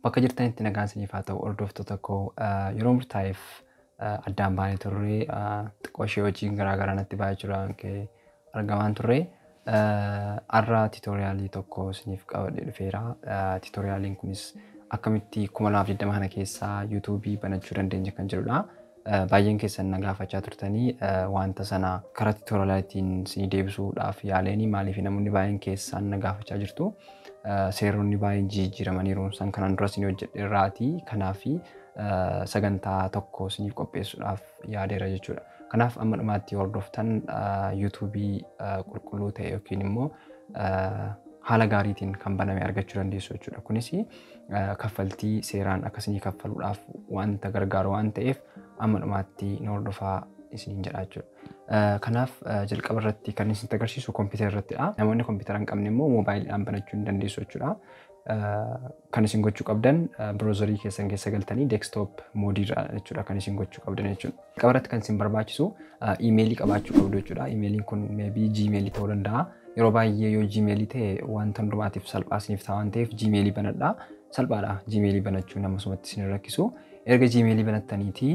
Bakka jirtanitti nagaan isiniif haa ta'u, hordoftoota koo. Yeroo murtaa'eef addaan baanee turre, xiqqoo ishee hojiin garaa garaa natti baay'achuudhaan ka'ee argamaan turre. Har'a tutorialii tokko isiniif qabadhee dhufeera. Tutorialiin kunis akkamitti 2020 kana keessaa YouTubeii banachuu dandeenya kan jedhudha. Baay'een keessan na gaafachaa turtanii, wanta sana karaa tutorialiitiin isinii deebisuudhaaf yaaleeni. Maaliif namoonni baay'een keessaan na gaafachaa jirtu. Seeronni baay'een jijjiiramaniiru isaan kanaan dura isinii hojjedhe irraati. Kanaaf sagantaa tokko isiniif qopheessuudhaaf yaadeera jechuudha. Kanaaf amma dhumaatti hordoftan YouTubeii qulqulluu ta'e yookiin immoo haala gaariitiin kan baname argachuu dandeessu jechuudha. Kunis kaffaltii seeraan akkasii kaffaluudhaaf wanta gargaaru waan ta'eef, amma dhumaatti nu hordofaa isiniin jedha jechuudha. Kanaaf jalqaba irratti kan isinitti agarsiisu kompiitara irrattidha. Namoonni kompiitara hin qabne immoo moobaayiliidhaan banachuu ni dandeessu jechuudha. Kan isin gochuu qabdan, browserii keessan keessa galtanii desktop modeiirra jechuudha kan isin gochuu qabdan jechuudha. Jalqaba irratti kan isin barbaachisu iimeelii qabaachuu qabdu jechuudha. Iimeeliin kun maybe Gmailii ta'uu danda'a. Yeroo baay'ee yoo Gmailii ta'e wanta hundumaatiif salphaa isiniif ta'a waan ta'eef, Gmailii banadhaa. Salphaadha, Gmailii banachuun ammasumatti isin rakkisu. Erga Gmailii banattaniitii,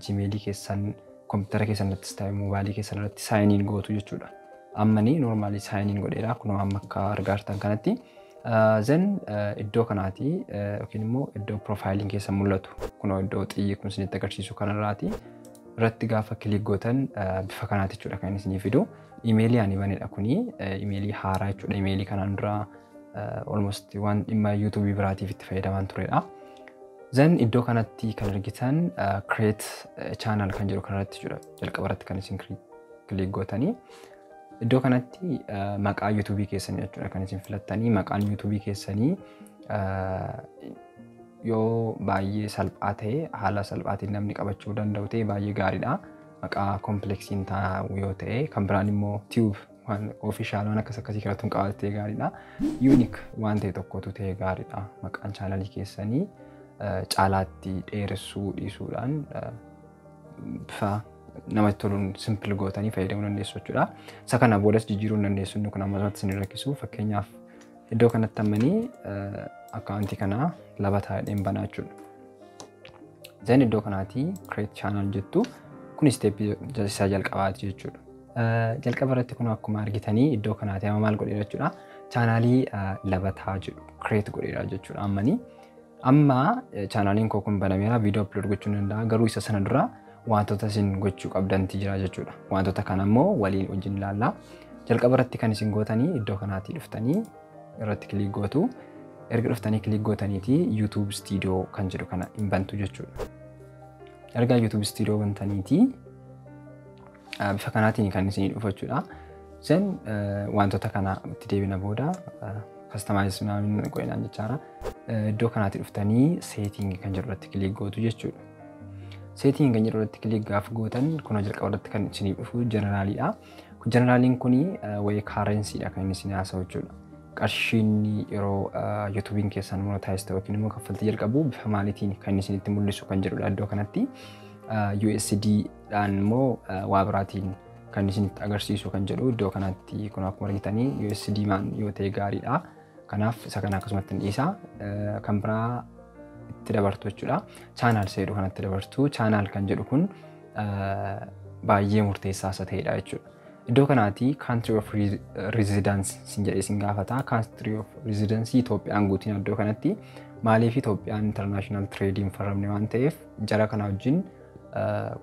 Gmailii keessan kompiitara keessan irrattis ta'e moobaayilii keessan irratti sign in gootu jechuudha. Ammani normalii sign in godheera, kunoo amma akka argaa jirtan kanatti. Then iddoo kanaati yookiin immoo iddoo profileiin keessan mul'atu, kunoo iddoo xiyyi kun isinitti agarsiisu kanarraati irratti gaafa click gootan bifa kanaati jechuudha kan inni isinii fidu. Imeelii ani banedha kuni, imeelii haaraa jechuudha. Imeelii kanaan dura almost waan dhimma YouTubeii biraatiif itti fayyadamaan turedha. Then iddoo kanatti kan argitan create channel kan jedhu kanarratti jechuudha. Jalqaba irratti kan isin click gootanii. Iddoo kanatti maqaa YouTubeii keessanii jechuudha kan isin filattanii. Maqaan YouTubeii keessanii yoo baay'ee salphaa ta'e, haala salphaatiin namni qabachuu danda'u ta'e, baay'ee gaariidha. Maqaa complexiin taa'u yoo ta'e, kan biraan immoo tube waan official waan akkas akkasii kanatti hin qabaatee gaariidha. Unique waan ta'e tokkotu ta'e gaariidha. Maqaan channelii keessanii caalaatti dheeressuu dhiisuudhaan bifa namatti toluun simple gootanii fayyadamuu dandeessu jechuudha. Isa kana boodas jijjiiruu hin dandeessu, inni kun ammasumatti isin rakkisu. Fakkeenyaaf, iddoo kanatti ammanii accountii kana labataa jedheen banaa jechuudha. Then iddoo kanaati create channel jettu, kun stepii isaa jalqabaati jechuudha. Jalqaba irratti kun akkuma argitanii iddoo kanaati amma maal godheera jechuudha. Channelii labataa jedhu create godheera jechuudha ammanii. Amma channeliin koo kun banameera, viidiyoo upload gochuu ni danda'a, garuu isa sana dura wantoota isin gochuu qabdanti jira jechuudha. Wantoota kana immoo waliin wajjin ilaalla. Jalqaba irratti kan isin gootanii, iddoo kanaatii dhuftanii irratti click gootu. Erga dhuftanii click gootaniiti, YouTube Studio kan jedhu kana hin bantu jechuudha. Erga YouTube Studio bantaniiti, bifa kanaatiin kan isinii dhufu jechuudha. Then wantoota kana itti deebina booda, customize godhinaan jechaadha. Iddoo kanaatti dhuftanii setting kan jedhu irratti click gootu jechuudha. Setting kan jedhu irratti click gaafa gootan, kunoo jalqaba irratti kan isinii dhufu generaliidha. Generaliin kuni wayii currencydha kan inni isin haasa'u jechuudha. Qarshiin yeroo YouTubeiin keessan monetize ta'u yookiin immoo kaffaltii jalqabu bifa maaliitiin kan inni isinitti mul'isu kan jedhudha iddoo kanatti. USD dhaan immoo waa biraatiin kan isinitti agarsiisu kan jedhu iddoo kanatti kun akkuma argitanii USD maan yoo ta'e gaariidha. Kanaaf isa kana akkasumatti hin dhiisa. Kan biraa itti dabartu jechuudha. Channel jedhu kanatti dabartu. Channel kan jedhu kun baay'ee murteessaa isa ta'edha jechuudha. Iddoo kanaati country of residence sin jedhee sin gaafata. Country of residence Itoophiyaan guutiin iddoo kanatti. Maaliif? Itoophiyaan international trade hin faramne waan ta'eef, jara kana wajjin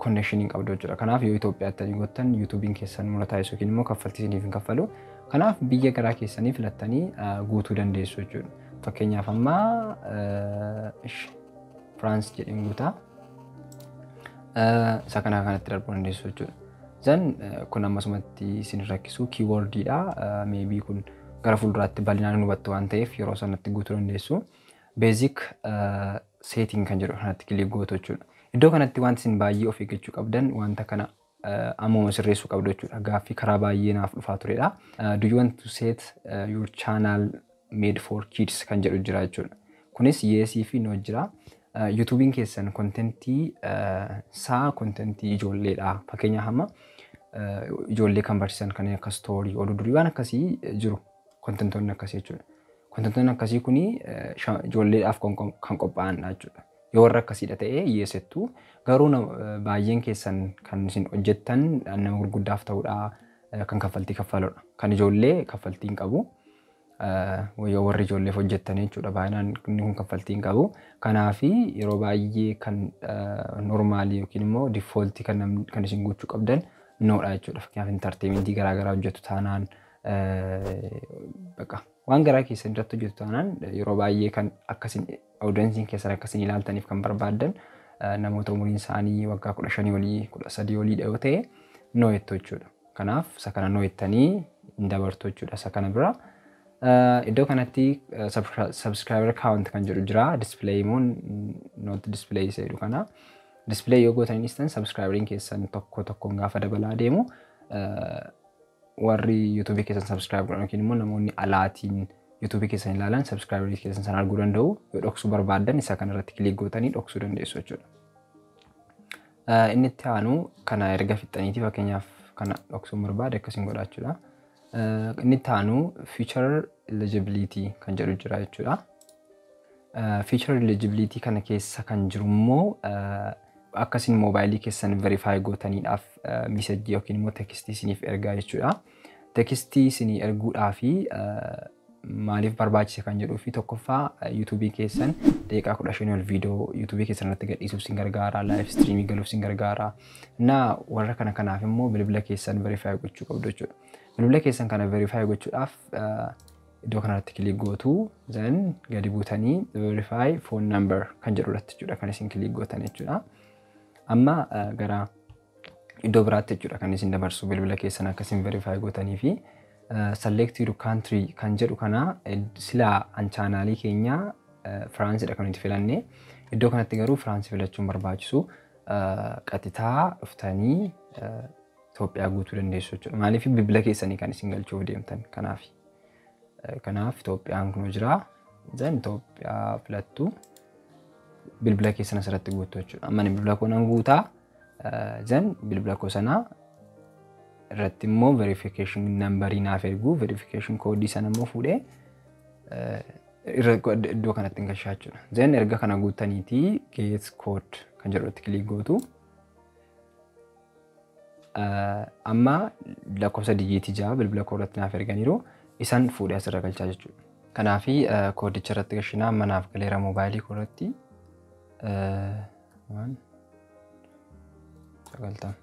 connection hin qabdu jechuudha. Kanaaf yoo Itoophiyaatti ani goottan, YouTubeiin keessan monetize yookiin immoo kaffaltii isiniif hin kaffalu. Kanaaf biyya garaa keessanii filattanii guutuu dandeessu jechuudha. Fakkeenyaaf, amma Firaans jedheen guutaa. Isa kana kanatti darbuu dandeessu jechuudha. Then kun ammasumatti isin rakkisu, keywordiidha. Maybe kun gara fuulduraatti bal'inaan hubattu waan ta'eef, yeroo sanatti guutuu dandeessu. Basic setting kan jedhu kanatti click gootu jechuudha. Iddoo kanatti wanti isin baay'ee of eeggachuu qabdan, wanta kana ammuma sirreessuu qabdu jechuudha. Gaaffii karaa baay'ee naaf dhufaa turedha. Do you want to set your channel made for kids kan jedhu jira jechuudha. Kunis yesii fi no jira. YouTubeiin keessan contentii isaa contentii ijoolleedha. Fakkeenyaaf, amma ijoollee kan barsiisan, kanneen akka story, oduu durii, waan akkasii jiru. Contentoonni akkasii jechuudha. Contentoonni akkasii kuni ijoolleedhaaf kan qophaa'anidha jechuudha. Yoo warra akkasiidha ta'e yes jettu. Garuu baay'een keessan kan isin hojjettan nama gurguddaaf ta'uudha, kan kaffaltii kaffaludha. Kan ijoollee kaffaltii hin qabu. Yoo warri ijoolleef hojjettan jechuudha, baay'inaan inni kun kaffaltii hin qabu. Kanaafi yeroo baay'ee kan normalii yookiin immoo defaultii kan isin gochuu qabdan nodha jechuudha. Fakkeenyaaf, entertainmentii garaagaraa hojjetu taanaan, bakka waan garaa keessan irratti hojjetu taanaan, yeroo baay'ee kan akkasin audienceiin keessan akkasin ilaaltaniif kan barbaaddan namoota umuriin isaanii waggaa 15 olii, 13 oliidha yoo ta'e, no jettu jechuudha. Kanaaf isa kana no jettanii hin dabartu jechuudha isa kana bira. Iddoo kanatti subscriber count kan jedhu jira. Display immoo not display isa jedhu kana. Display yoo gootan dhiistan, subscriberiin keessan tokko tokkoon gaafa dabalaa deemu, warri YouTubeii keessan subscribe godhan yookiin immoo namoonni alaatiin YouTubeii keessan ilaalan subscriberii keessan sana arguu danda'u. Yoo dhoksuu barbaaddan, isa kanarratti click gootanii dhoksuu dandeessu jechuudha. Inni itti aanu kana erga fixxaniiti, fakkeenyaaf kana dhoksuun barbaade akkasiin godha jechuudha. Inni itti aanu feature eligibility kan jedhu jira jechuudha. Feature eligibility kana keessa kan jiru immoo akkasiin moobaayilii keessan verify gootaniidhaaf messageii yookiin immoo textii isiniif ergaa jechuudha. Textii isinii erguudhaafi maaliif barbaachise kan jedhuu fi tokkoffaa, YouTubeii keessan daqiiqaa 15 ol viidiyoo YouTubeii keessan irratti gadhiisuuf sin gargaara, live streamii galuuf sin gargaara. Na warra kana kanaaf immoo bilbila keessan verify gochuu qabdu jechuudha. Bilbila keessan kana verify gochuudhaaf iddoo kanarratti click gootu, then gadi buutanii verify phone number kan jedhu irratti jechuudha kan isin click gootan jechuudha. Amma gara iddoo biraatti jechuudha kan isin dabarsu, bilbila keessan akkasiin verify gootanii fi select your country kan jedhu kana, silaa an channelii keenya Firaansidha kan nuti filanne. Iddoo kanatti garuu Firaansii filachuun barbaachisu, qaxitaa dhuftanii Itoophiyaa guutuu dandeessu jechuudha. Maaliif? Bilbila keessanii kan isin galchuuf deemtan kanaaf. Kanaaf Itoophiyaan kun jira. Then Itoophiyaa filattu, bilbila keessan asirratti guutuu jechuudha. Amma bilbila koo nan guutaa. Then bilbila koo sana irratti immoo verification numberii naaf ergu, verification codeii sana immoo fuudhee iddoo kanatti hin galchaa jechuudha. Then erga kana guutaniitii get code kan jedhu click gootu. Amma lakkoofsa digitii 6 bilbila koo irratti naaf erganiiru, isaan fuudhee asirra galchaa jechuudha. Kanaafi codeicha irratti gashinaa, amma naaf galeera moobaayilii koo irratti. Waan 90.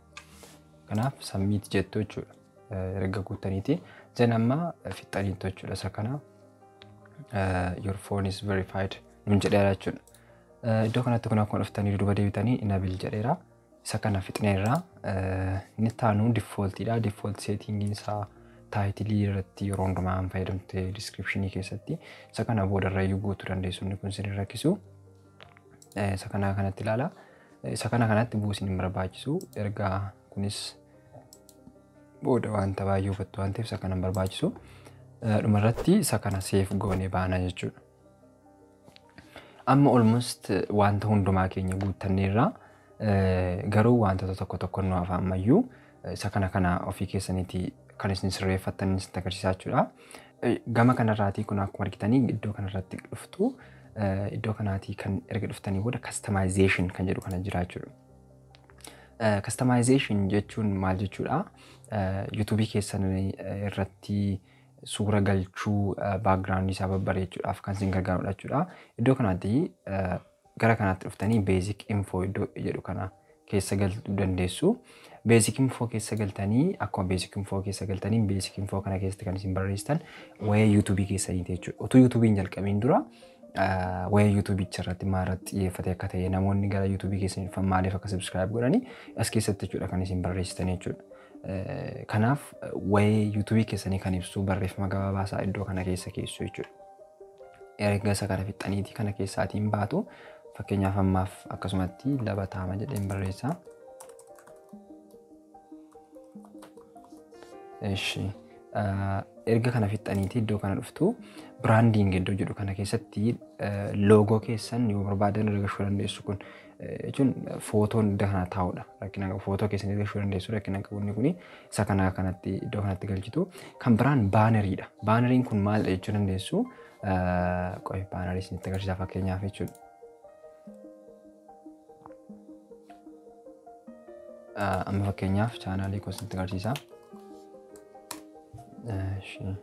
Kanaaf submit jettu jechuudha. Erga guutaniiti. Then amma fixxaniitu jechuudha isa kana. "Your phone is verified" nun jedheera jechuudha. Iddoo kanatti kun akkuma dhuftanii duuba deebitanii enable jedheera. Isa kana fixneerra. Inni itti aanu defaultiidha. Default settingiin isaa titleii irratti yeroo hundumaa hin fayyadamte, descriptionii keessatti isa kana boodarra iyyuu guutuu dandeessu, inni kun isin rakkisu. Isa kana kanatti ilaala. Isa kana kanatti buusin hin barbaachisu. Erga kunis booda wanta baay'ee hubattu waan ta'eef isa kana hin barbaachisu. Dhumarratti isa kana save goonee baana jechuudha. Amma almost wanta hundumaa keenya guuttanneerra. Garuu wantoota tokko tokko nu hafa ammayyuu. Isa kana kana ofii keessaniiti kan isin sirreeffattan isin agarsiisaa jechuudha. Gama kanarraatii kun akkuma argitanii iddoo kanarratti dhuftu, iddoo kanaatii kan erga dhuftanii booda customization kan jedhu kana jira jechuudha. Customization jechuun maal jechuudha? YouTubeii keessan irratti suura galchuu, backgroundii isaa babbareechuudhaaf kan isin gargaarudha jechuudha. Iddoo kanaatti gara kanaatti dhuftanii basic info iddoo jedhu kana keessa galuu dandeessu. Basic info keessa galtanii, akkuma basic info keessa galtanii, basic info kana keessatti kan isin barreessitan waa'ee YouTubeii keessaniiti jechuudha. Utuu YouTubeiin jalqabiin dura waa'ee YouTubeicha irratti maal irratti xiyyeeffate akka ta'e, namoonni gara YouTubeii keessanii dhufan maaliif akka subscribe godhanii as keessatti jechuudha kan isin barreessitan jechuudha. Kanaaf waa'ee YouTubeii keessanii kan ibsu barreeffama gabaabaa iddoo kana keessa keessu jechuudha. Erga isa kana fixxaniitii kana keessaatiin baatu, fakkeenyaaf ammaaf akkasumatti labataama jedheen barreessa. Eshi, erga kana fixxaniitii iddoo kana dhuftu, branding iddoo jedhu kana keessatti logo keessan yoo barbaadan irra gashuu dandeessu. Kun jechuun footoon iddoo kana taa'udha. Rakkina qabu, footoo keessan irra gashuu dandeessu, rakkina qabu inni kuni. Isa kana kanatti iddoo kanatti galchitu. Kan biraan banneriidha. Banneriin kun maalidha jechuu dandeessu. Qoy, bannerii isinitti agarsiisa fakkeenyaaf jechuudha. Amma fakkeenyaaf channelii koo isinitti agarsiisa. Ishi.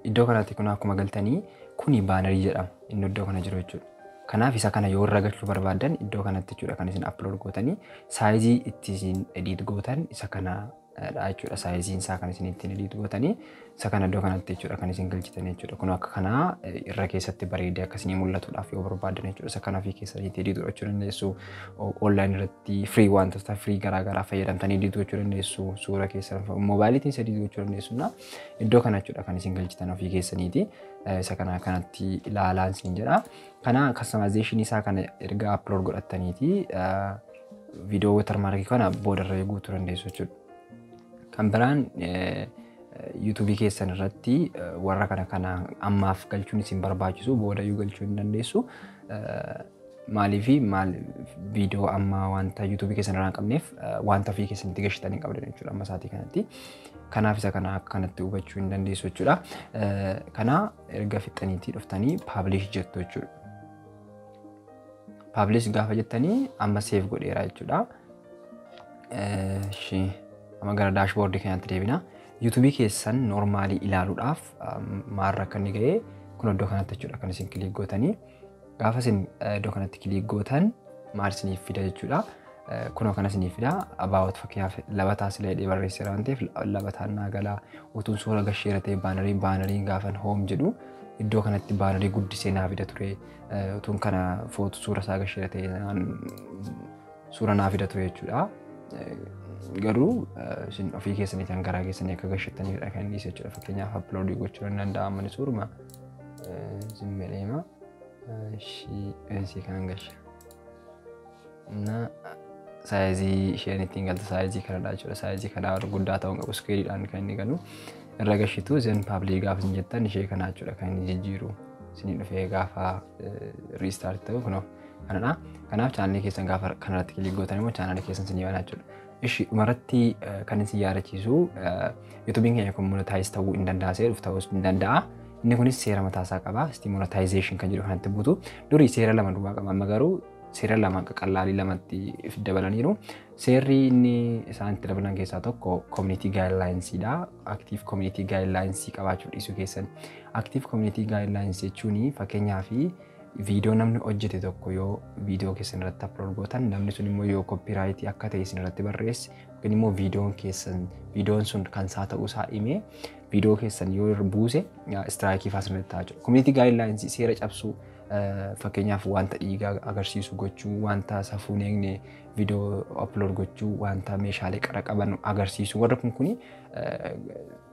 Iddoo kanatti kun akkuma galtanii kuni bannerii jedhama. Inni iddoo kana jiru jechuudha. Kanaaf isa kana yoo irra galchuu barbaaddan iddoo kanatti jechuudha kan isin upload gootanii, sizeii itti isin edit gootan isa kana dha jechuudha. Sizeiin isaa kan isin ittiin edit gootanii isa kana iddoo kanatti jechuudha kan isin galchitan jechuudha. Kun akka kanaa irra keessatti bareedee akka isinii mul'atuudhaaf yoo barbaaddan jechuudha. Isa kana ofii keessanitti edit godhachuu dandeessu. Online irratti free, wantoota free garaagaraa fayyadamtanii edit gochuu dandeessu. Suura keessan moobaayiliitiin edit gochuu dandeessu. Iddoo kana jechuudha kan isin galchitan ofii keessaniiti. Isa kana kanatti ilaalaa isin jedha. Kana customization isaa kana erga upload godhattaniiti viidiyoo watermarkii kana boodarra guutuu dandeessu jechuudha. Kan biraan YouTubeii keessan irratti warra kana kana ammaaf galchuun isin barbaachisu, boodayyuu galchuu hin dandeessu. Maaliifi maal viidiyoo ammaa wanta YouTubeii keessan irraa hin qabneef wanta ofii keessanitti gashitan hin qabdan jechuudha amma isaatii kanatti. Kanaaf isa kana akka kanatti hubachuu hin dandeessu jechuudha. Kana erga fixxaniitii dhuftanii publish jettu jechuudha. Publish gaafa jettanii amma save godheera jechuudha. Amma gara dashboardii keenyatti deebina. YouTubeii keessan normalii ilaaluudhaaf maalirra akka inni ga'e kun iddoo kanatti jechuudha kan isin click gootanii. Gaafa isin iddoo kanatti click gootan maal isiniif fida jechuudha. Kunoo kana isiniif fida. About, fakkeenyaaf labataa sila jedhee barreesseera waan ta'eef labataan naa galaa. Utuun suura gasheera ta'e banneriin gaafan home jedhu iddoo kanatti bannerii guddisee naa fida ture. Utuun kana footu suura isaa gasheera ta'e suura naa fida ture jechuudha. Garuu isin ofii keessanii kan garaa keessanii akka gashattaniidha kan inni jechuudha. Fakkeenyaaf uploadii gochuu ni danda'a, manni suuruma zimmeedheema. Ishii kanan gasha. Na sizeii isheen ittiin galtu sizeii kanadha jechuudha. Sizeii kanaa guddaa ta'uu qabu, squareiidhaan kan inni galu. Irra gashitu, then publish gaafa isin jettan ishee kanaa jechuudha kan inni jijjiiru. Isinii dhufee gaafa restart ta'u kunoo kanadha. Kanaaf channelii keessan gaafa kanarratti click gootan immoo channelii keessan isinii banaa jechuudha. Ishi dhumarratti kan isin yaadachiisu, YouTubeiin keenya kun monetize ta'uu hin danda'a, seeruuf ta'uus hin danda'a. Inni kunis seera mataasaa qaba. Sitti monetization kan jedhu kanatti buutu. Durii seera lama duwwaa qaba. Amma garuu seera lama qaqallaalii lamatti dabalaniiru. Seerri inni isaan itti dabalan keessaa tokko community guidelines-dha. Active community guidelines qabaachuu dhiisuu keessan. Active community guidelines jechuun fakkeenyaaf viidiyoo namni hojjete tokko yoo viidiyoo keessan irratti upload gootan, namni sun immoo yoo copyright akka ta'e isin irratti barreesse yookiin immoo viidiyoon keessan, viidiyoon sun kan isaa ta'uu isaa himee viidiyoo keessan yoo buuse, strikeii fa'aa isin irratti ta'a jechuudha. Community guidelines seera cabsuu, fakkeenyaaf wanta dhiigaa agarsiisu gochuu, wanta safuu hin eegne viidiyoo upload gochuu, wanta meeshaalee qara qaban agarsiisu, warri kun kuni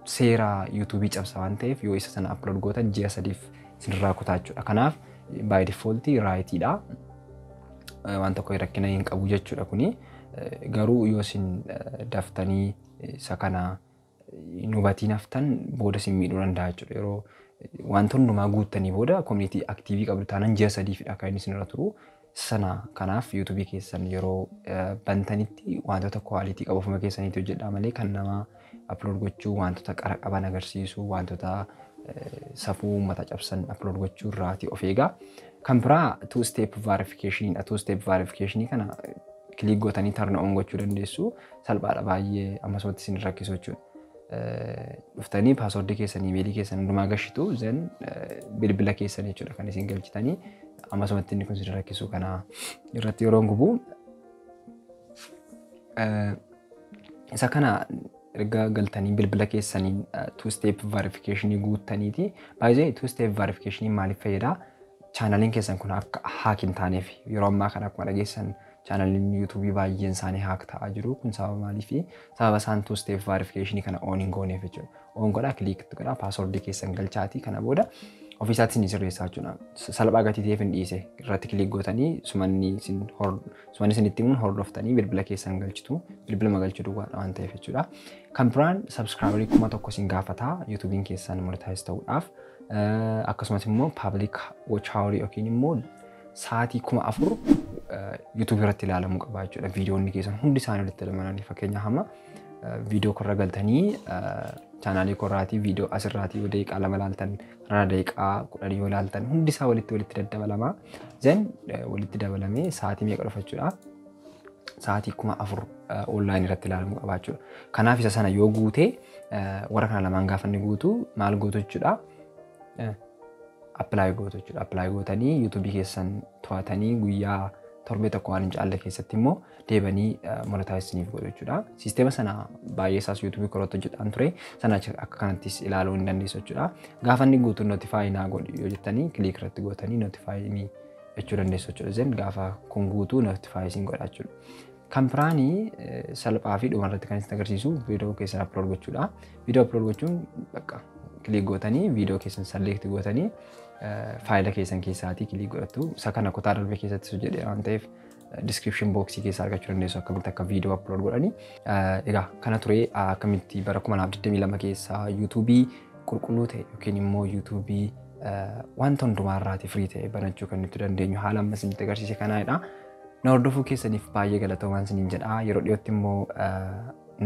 seera YouTubeii cabsa waan ta'eef yoo isa sana upload gootan ji'a 3f isinirraa kutaa jechuudha. Kanaaf by default rightiidha. Waan tokko rakkina hin qabu jechuudha kuni. Garuu yoo isin daftanii isa kana hin hubatiin haftan booda isin miidhuu danda'a jechuudha. Yeroo wanta hundumaa guuttanii booda community activeii qabdu taanaan ji'a 3fidha kan inni isinirra turu. Sana kanaaf YouTubeii keessan yeroo bantanitti wantoota quality qabu ofuma keessaniitti hojjedhaa malee kan nama upload gochuu, wantoota qara qaban agarsiisuu, wantoota safuu uummata cabsan upload gochuu irraatii of eegaa. Kan biraa two step verification dha. Two step verification kana click gootanii turn on gochuu dandeessu. Salphaadha baay'ee, ammasumatti isin rakkisu jechuudha. Dhuftanii passwordii keessan, emailii keessan hundumaa gashitu, then bilbila keessan jechuudha kan isin galchitanii, ammasumatti inni kun isin rakkisu kana irratti yeroo gubu. Isa kana erga galtanii bilbila keessaniin two step verification guuttaniiti. Baay'ee two step verification maaliif fayyada? Channeliin keessan kun akka hack hin taaneef. Yeroo ammaa kana akkuma dhageessan channeliin YouTubeii baay'een isaanii hack ta'aa jiru. Kun sababa maaliifi? Sababa isaan two step verification kana on hin gooneef jechuudha. On godhaa, click godhaa, passwordii keessan galchaatii kana booda ofiisaatti isin sirreessaa jechuudha. Salphaa gatii ta'eef hin dhiise. Irratti click gootanii sumanni isin itti himuun hordoftanii bilbila keessan galchitu. Bilbila galchuu duwwaadha waan ta'eef jechuudha. Kan biraan subscriberii 1000 isin gaafataa YouTubeiin keessan monetize ta'uudhaaf. Akkasumas immoo public watch hour yookiin immoo sa'aatii 4000 YouTube irratti ilaalamuu qaba jechuudha. Viidiyoonni keessan hundi isaanii walitti dabalanii fakkeenyaaf amma Viidiyoo korra galtanii chaanaalii korraatii viidiyoo asirraatii yoo daqiiqaa 2 ilaaltan, irraa daqiiqaa 10 yoo ilaaltan, hundi isaa walitti daddabalama. Then walitti dabalamee sa'aatii meeqa dhufa jechuudha? Sa'aatii 4000 online irratti ilaalamuu qaba jechuudha. Kanaaf isa sana yoo guute, warra kana lamaan gaafa inni guutu maal gootu jechuudha? Apply gootu jechuudha. Apply gootanii YouTubeii keessan to'atanii guyyaa torbee tokko waan hin caalle keessatti immoo deebanii monetize isiniif godhu jechuudha. Siisteema sana baay'ee isaas YouTubeii korratti hojjetaan ture. Sana akka kanattis ilaaluu hin dandeessu jechuudha. Gaafa inni guutu "notify naa godhi" yoo jettanii click irratti gootanii notify jechuu dandeessu jechuudha. Then gaafa kun guutuu notify isin godha jechuudha. Kan biraanii salphaa fi dhumarratti kan isin agarsiisu viidiyoo keessan upload gochuudha. Viidiyoo upload gochuun bakka click gootanii viidiyoo keessan select gootanii faayila keessan keessaatii click godhattu. Isa kana kutaa darbe keessatti hojjedhe waan ta'eef description boxii keessaa argachuu dandeessu akkamitti akka viidiyoo upload godhani. Egaa kana ture, akkamitti bara 2022 keessa YouTubeii qulqulluu ta'e yookiin immoo YouTubeii wanta hundumaarraatii free ta'e banachuu kan nuti dandeenyu haala ammas isinitti agarsiise kanaadha. Na hordofuu keessaniif baay'ee galatoomaan isiniin jedha. Yeroo dhiyootti immoo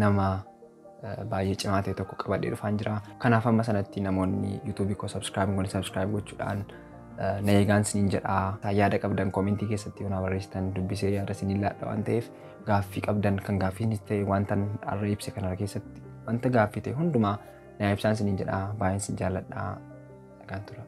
nama baay'ee cimaa ta'e tokko qabadhee dhufaan jira. Kanaaf amma sanatti namoonni YouTubeii koo subscribe godhan subscribe gochuudhaan na eegaan isiniin jedha. Yaada qabdan commentii keessatti yoo na barreessitan dubbisee yaada isiniin laadha waan ta'eef, gaaffii qabdan kan gaaffiinis ta'e wanta har'a ibse kana keessatti wanta gaaffii ta'e hundumaa na ibsaan isiniin jedha. Baay'een isin jaalladha. Nagaan tura.